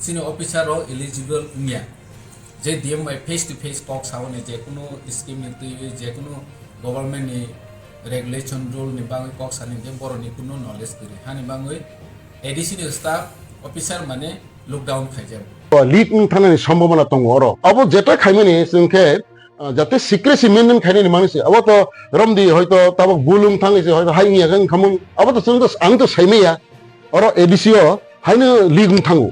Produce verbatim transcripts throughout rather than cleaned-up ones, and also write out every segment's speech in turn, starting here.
Chini officer rok eligible wngya. Je D M bai face to face kok sawi ni, je kunu scheme ni twi, je kunu government ni regulation rule ni bagwi kok sani, je borok ni kunu knowledge kwrwi. Hani bagwi A D C ni staff officer mane look down khaijak. Leak wng thanani sombhabona tongo oro. Abo jeta khaimani chwng khe, ah, jate secrecy maintain khainani manwi se. Abo to romdi hoito tabok bul wng thangwi se, hoito hai wngya khe wngkhamung. Abo to chwng to, ang to saimaya. Oro A D C o haino leak wng thango.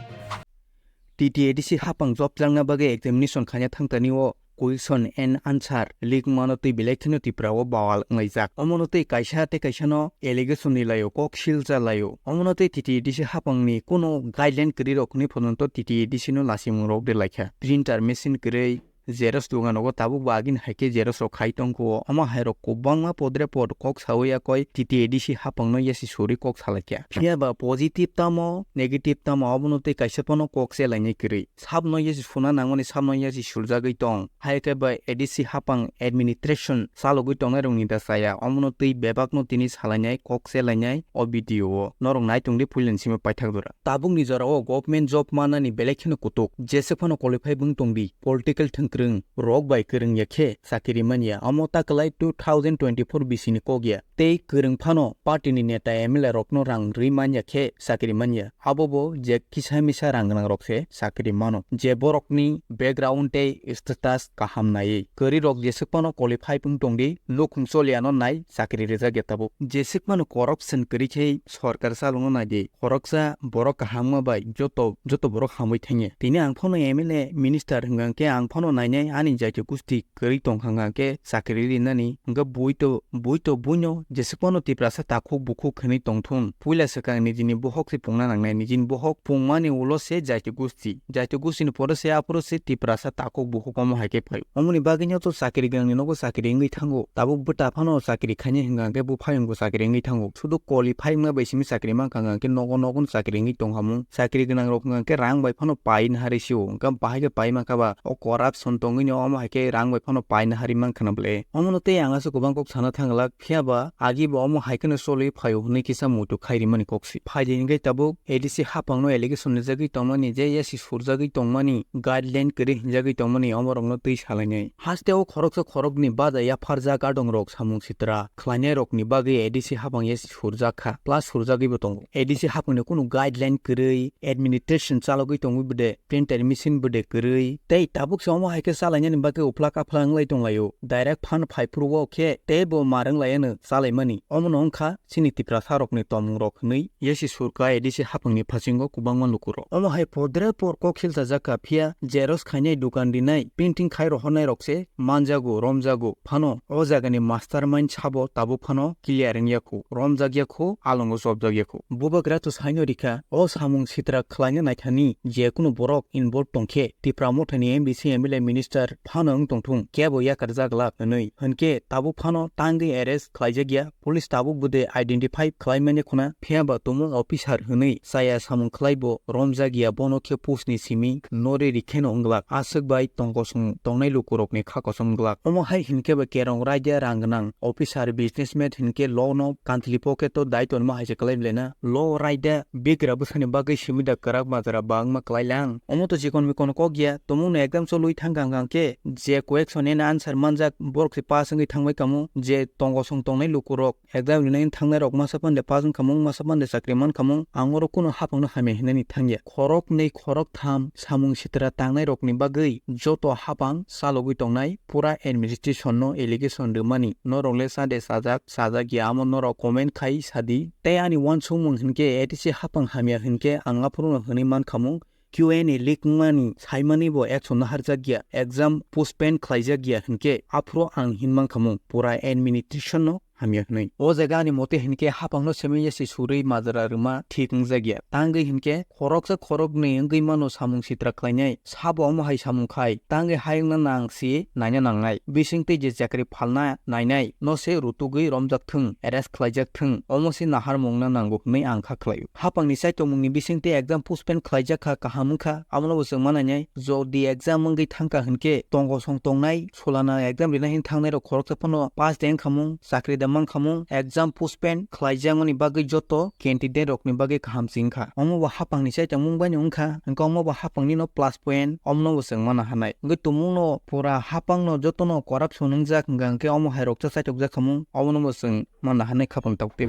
T T A D C hapang job changna bagwi examination khaina thangtani o question and answer leak wngmano twi belai kheno Tripura o bawal wnglaijak. Omono twi kaisa tei kaisa no allegation ni laio, kok silcha laio. Omono twi T T A D C hapang ni kuno guideline kwrwi rok hwnwi phono to T T A D C no lachimung rok de laikha. Printer machine kwrwi, xerox dogan rogo tabuk bo agini hai khe xerox rok khai tongkho. Omo hai rok kwbangma podre pod kok sawi yakoi T T A D C hapang no yasi suri kok salaikha. Phiya ba positive tamo, negative tamo, obono tei kaisa phano kok se lainai kwrwi. Sabno yasi suna nangmani sabno yasi suljagwi tong. Hai khe bai A D C hapang administration chalogwi tongnai rokni da chaya, omono twi bebakno tini salainai, kok se lainai o video o. Norok nai tongdi puilani simi paithak jora. Tabukni jorao government job manani belai kheno kutuk. Jeswk phano qualify wng tongdi, political thwngkwrwng rok bai kwrwng ya khe chakiri manya. Omo ta kwlai two thousand twenty-four bisini kok ya. Tei kwrwng phano party ni neta M L A rokno rang rwi manya khe chakiri manya. Abo bo je kisa misa rang gwnang rok se chakiri mano. Je borokni background tei status kaham naiwi. Kwrwi rok jeswk phano qualify wng tongdi, nukhung choliya no nai chakiri rijak ya tabuk. Jeswk phano corruption kwrwi khe sorkar chalokno naidi. Khoroksa borok kaham wngma bai joto, joto borok hamwi thangya. Tini ang phano M L A minister hwnkha khe ang phano nainai ani jaiti gusti kwrwi tongkha hwnkha khe chakiri rinani hwnkhe bui to, bui to buino jeswk phano Tiprasa takhuk bukhuk hwnwi tongthun. Puila swkang nijini bohok se pungna nangnai, nijini bohok pungmani ulo se jaiti gusti. Jaiti gustini pore se aphuru se Tiprasa takhuk bukhuk omo hai khe phaio. Omoni bagwino to chakiri gwnangni nogo chakiri wngwi thango. Tabuk bwta phano chakiri khainai hwnkha hwnkhe bo phayungbo chakiri wngwi thango. Sudu qualify wngma bai simi chakiri mankha hwnkha hwnkhe nogo nogo no chakiri wngwi tongkhamung. Chakiri gwnang rok hwnkha hwnkhe rang bai phano pai nahari sio. Hwnkhe bahai khe pai mankha ba o corruption tongwino omo hai khe rang bai phano pai nahari mankha na ble. Omono tei ang aswk kwbang kok sana thangwlak. Phiya ba agi bo omo hai kheno choli phaio hwnwi kisa muitu khai rimani kok si. Phaidi hwnkhe tabuk A D C hapangno allegation rijagwi tongmani, je yasi surjagwi tongmani, guideline kwrwi hwnjagwi tongmani omorokno twi salainai. Haste o khoroksa khorokni baja yapharjak adongrok samung sitra khlainairokni bagwi A D C hapang yasi surjak kha, plus surjagwibo tongo. A D C hapangni kunu guideline kwrwi, administration chalogwi tongwi bwde, printer machine bwde kwrwi, tei tabuk se omo hai khe chalainani bagwi uphla kaphla wnglai tonglaio. Direct phan phai phuru o khe teibo mar wnglaiano chalaimani. Omono wngkha chini Tiprasa rokni tongmung rok hwnwi yasi surka A D C hapangni phasingo kwbangma lukurok. Omo hai podre por kok khilchajak kha, phiya xerox khainai, dukan rinai, printing khai rohornai rok se manjago, romjago phano. O jagani mastermind sabo tabuk phano clear wngya khu, romjak ya khu, alongo chopjak ya khu. Bubagra to saino rikha, o samung sitra khlaina naithani je kunu borok involve tongkhe, Tipra mothani M D C, M L A, minister phano wng tongthung, kebo yakarjak glak hwnwi. Hwnkhe tabuk phano tangwi arrest khlaijak ya, police tabuk bwde identify khlaimani khuna, phiya ba tumung officer hwnwi chaya samung khlaibo romjak ya, bono khe post ni simi nori rikheno wng glak, aswk bai tongkosong tongnai lukurokni kha kosom glak. Omo hai hinkhe ba kerong raida rang gwnang officer, businessman hinkhe law no kantli pocket o dai tonma hai se kwlai belaina. Law raida bigra bwsani bagwi simi da kwrak majra bangma kwlai lang. Omo to chikon mikon kok ya, tumung no exam cholwi thang kang kang khe je question and answer manjak borok se pass wngwi thangbai kamo, je tongkosong tongnai lukurok exam rinai thangnairok masa pande pass wngkhamung, masa pande chakri mankhamung, ang oro kunu hapangno hamya hinani thangya. Khoroknwi khoroktham samung sitra tangnairokni bagwi joto hapang chalogwi tongnai pura administration no allegation rwmani. Norok le sa de sajak, sajak ya, amo norok comment khai sadi. Tei ani uansukmung hinkhe A D C hapang hamya hinkhe ang aphuru no hwnwi mankhamung, Q and A leak wngmani saimani bo action no harjak ya, exam postpone khlaijak ya hinkhe aphuru ang hin mankhamung pura administration no hamya hwnwi. O jaga ani mote hinkhe hapangno simi yasi surwi majra rwma thik wngjak ya. Tangwi hinkhe khoroksa khoroknwi wngwi mano samung sitra khlainai, sabo omo hai samung khai, tangwi hai wngna nang si naina nangnai. Bisingtwi je chakri phalna nainai no se rutugwi romjak thung, arrest khlaijak thung, omo se naharmung na nango hwnwi ang kha khlaio. Hapangni chaitokmungni bisingtwi exam postpone khlaijak kha kaham wngkha, abono bo chwng ma nainai. Jodi exam wngwi thangkha hinkhe tongkosong tongnai, sulana exam rina hin thangnairok khoroksa phano pass de wngkhamung, chakri da Mankhamung exam postpone khlaijakmani bagwi joto candidate rokni bagwi kaham se wngkha. Omo bo hapangni chaitangmung baino wngkha, hwnkhe omo bo hapangni no plus point, omono bo chwng mana hanai. Hwnkhe tumungno pura hapangno jotono corruption wngjak hwnkha hwnkhe omo hairok cha chaitokjak khamung, omono bo chwng mana hanai khapang tabuk tei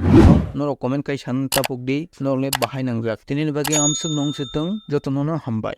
norok comment kai san tabuk di, norokni bahai nangjak. Tinini bagwi amswk nung swtwng jotono no hambai.